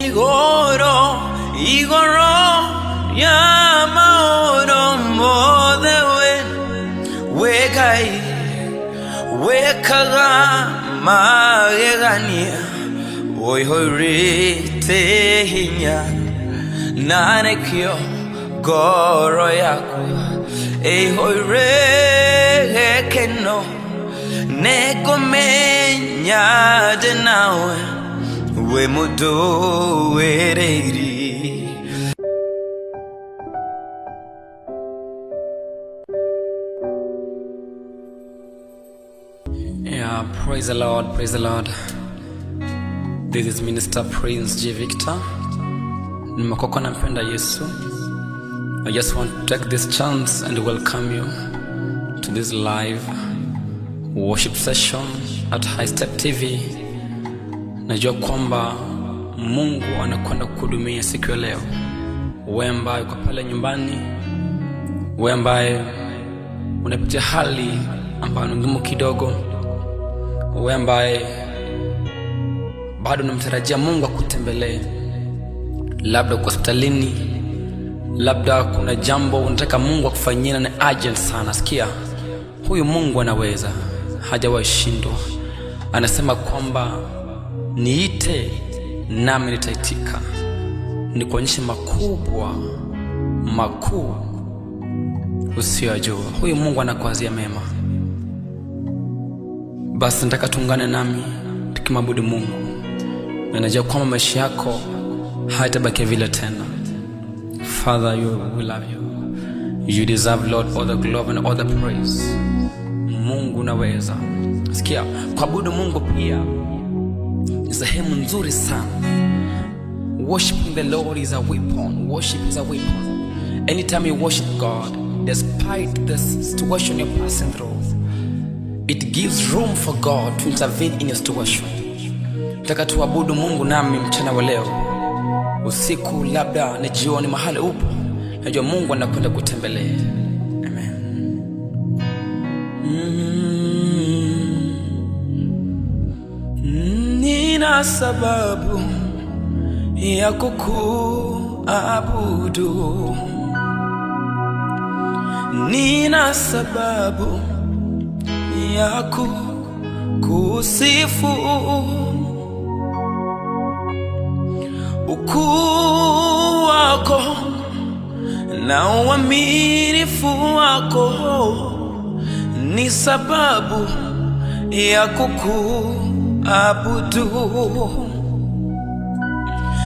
Igoro, igoro ya maoro mothe we, we Ngai wekaga magegania ũihũrĩte hinya na nĩkĩo ngoro yakwa ĩihũire gĩkeno nĩngũmenya ndĩ nawe wĩ mũndũĩrĩri. Yeah, praise the Lord, praise the Lord. This is Minister Prince J. Victor. Nimekoko nampenda Yesu. I just want to take this chance and welcome you to this live worship session at High Step TV. Najua kwamba Mungu anakwenda kukuhudumia siku ya leo. Wewe ambaye uko pale nyumbani, wewe ambaye unapitia hali ambayo ni ngumu kidogo, wewe ambaye bado unamtarajia Mungu akutembelee, labda uko hospitalini, labda kuna jambo unataka Mungu akufanyie na ni urgent sana. Sikia, huyu Mungu anaweza, hajawahi shindwa. Anasema kwamba niite nami nitaitika, nikuonyeshe makubwa makuu usiyojua. Huyu Mungu anakuwazia mema. Basi nataka tuungane nami tukimwabudu Mungu, na najua kwamba maisha yako hayatabakia vile tena. Father, we love you. You deserve, Lord, all the glory and all the praise. Mungu unaweza. Sikia, kuabudu Mungu pia ni sehemu nzuri sana. Worshiping the Lord is a weapon. Worship is a weapon. Anytime you worship God, despite the situation you're passing through, it gives room for God to intervene in your situation. Nataka tuabudu Mungu nami mchana wa leo, usiku, labda ni jioni, mahali upo, najua Mungu anakwenda kutembelea. Amen. Nina sababu ya kukuabudu, nina sababu ya kukusifu. Ukuu wako na uaminifu wako ni sababu ya kukuabudu.